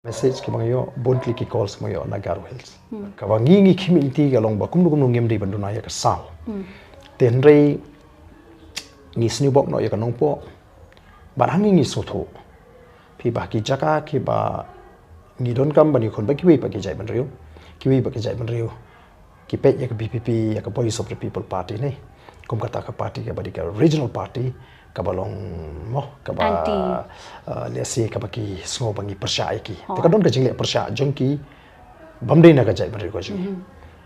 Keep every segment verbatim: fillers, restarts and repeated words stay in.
Message kiba nga ïoh, bun tylli ki calls ba nga ïoh na Garo Hills. Kaba ngi ngi khmih lynti ka long ba kumno kumno ngim dei ban duna ïa ka saw. Te hynrei ngi sngewbok noh ïa ka nongpoh. Bad hangne ngi sngewthuh. Phi ba ki jaka kiba ngi donkam ban ïakhun bad kiwei pat ki jaitbynriew. Kiwei pat ki jaitbynriew ki peit ïa ka V P P, ïa ka Voice of the People Party ne. Kum kata ka party kaba dei ka regional party, kaba long mo, kaba, anti, uh, let's say, kaba ki sngew ba ngi pyrshah ïa ki. Te ka don ka jingleh pyrshah jong ki bym dei na ka jaitbynriew ka jong ngi.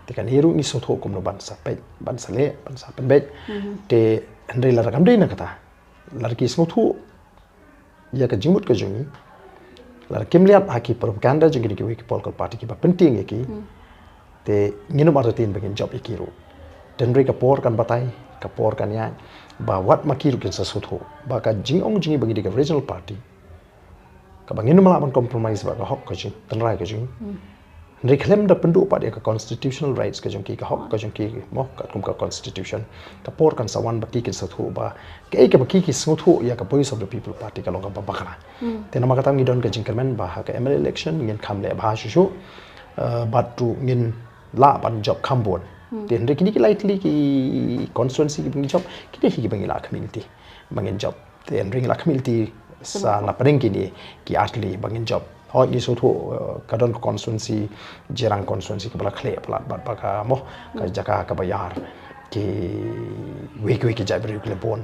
Te kane ruh ngi sngewthuh kumno ban sa peit, ban sa leh, ban sa pynbeit. Te hynrei lada kam dei na kata, lada ki sngewthuh ïa ka jingmut ka jong ngi, lada kim leit ha ki propaganda jong kine kiwei ki political party kiba pyntieng ïa ki. Te ngin ym artatien ba ngin jop ïa ki ruh. Te hynrei ka por kan batai, ka por kan ïaid, ba wat ma ki ruh kin sa sngewthuh ba ka jingong jong ngi ba ngi dei ka regional party, kaba ngin ym lah ban compromise bad ka hok ka jong ngi, tynrai ka jong ngi. Hynrei khlem da pynduh pat ïa ka constitutional rights ka jong ki, ka hok ka jong ki mo, katkum ka constitution, ka por kan sa wan ba ki kin sngewthuh ba kaei kaba ki ki sngewthuh ïa ka Voice of the People Party ka long kaba bakla. Te namar kata ngi don ka jingkyrmen ba ha ka M L A election ngin kham leh bha shuh shuh, uh, bad ruh ngin lah ban jop kham bun. Te hynrei kine ki lai tylli ki constituency kiba ngi jop, kine hi kiba ngi la khmih lynti ba ngin jop. Te hynrei ngi la khmih lynti sa na pdeng kine ki ar tylli ba ngin jop. Hooid ngi sngewthuh, uh, ka don ka constituency, Jirang constituency kaba la khleh palat bad ba ka mo, ka jaka kaba ïar kiwei kiwei ki jaitbynriew ki la bun.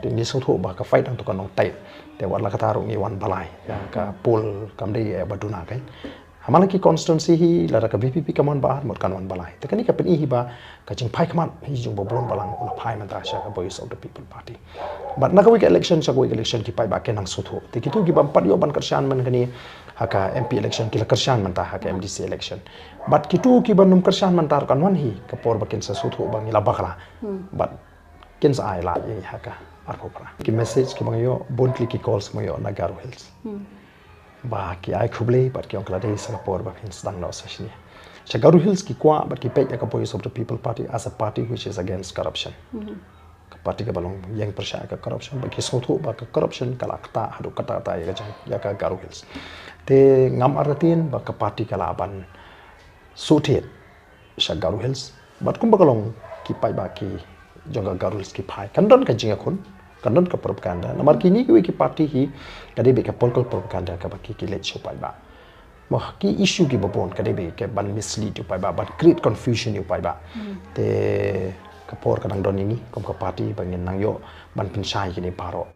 Te ngi sngewthuh ba ka fight hangto kan long tight. Te wat la kata ruh ngi wan ba lai ïa ka poll, kam dei ïa ba duna kein. Ha man la ki constituency hi lada ka V P P kam wan ba ar, mut kan wan ba lai. Te kane ka pyni hi ba ka jingphai khmat hi jong ba bun balang u la phai mynta sha ka Voice of the People Party. Bad na kawei ka election sha kawei ka election ki paidbah kin nang sngewthuh. Te kito ki bym pat ïoh ban kyrshan mynta kane ha ka M P election ki la kyrshan mynta ha ka M D C election. Bad kito ki bym kyrshan mynta ruh kan wan hi ka por ba kin sa sngewthuh ba ngi la bakla. Bad kin sa ai lad ïa ngi ha ka arphew phra. Ki message kiba nga ïoh, bun tylli ki calls ba nga ïoh na Garo Hills. Ba ki ai khublei bad ki ong ka la dei sa ka por ba phin sdang noh sa shane. Sha Garo Hills ki kwah bad ki peit ïa ka Voice of the People Party as a party which is against corruption. Ka party kaba long ïeng pyrshah ïa ka corruption, ba ki sngewthuh ba ka corruption ka la ktah haduh katta katta ïa ka jong, ïa ka Garo Hills. Te ngam artatien ba ka party ka lah ban suhtied sha Garo Hills. Bad kumba ka long ki paidbah ki jong ka Garo Hills ki phai. Kan don ka jingïakhun, kan don ka propaganda. Namar kine kiwei ki party hi ka dei beit ka political propaganda kaba ki, ki leit sha u paidbah. Mo, ki issue kiba bun ka dei beit ka ban mislead u paidbah, ban create confusion ïa u paidbah. Te ka por ka dang don ïa ngi kum ka party ba ngin nang ïoh ban pynshai kine baroh.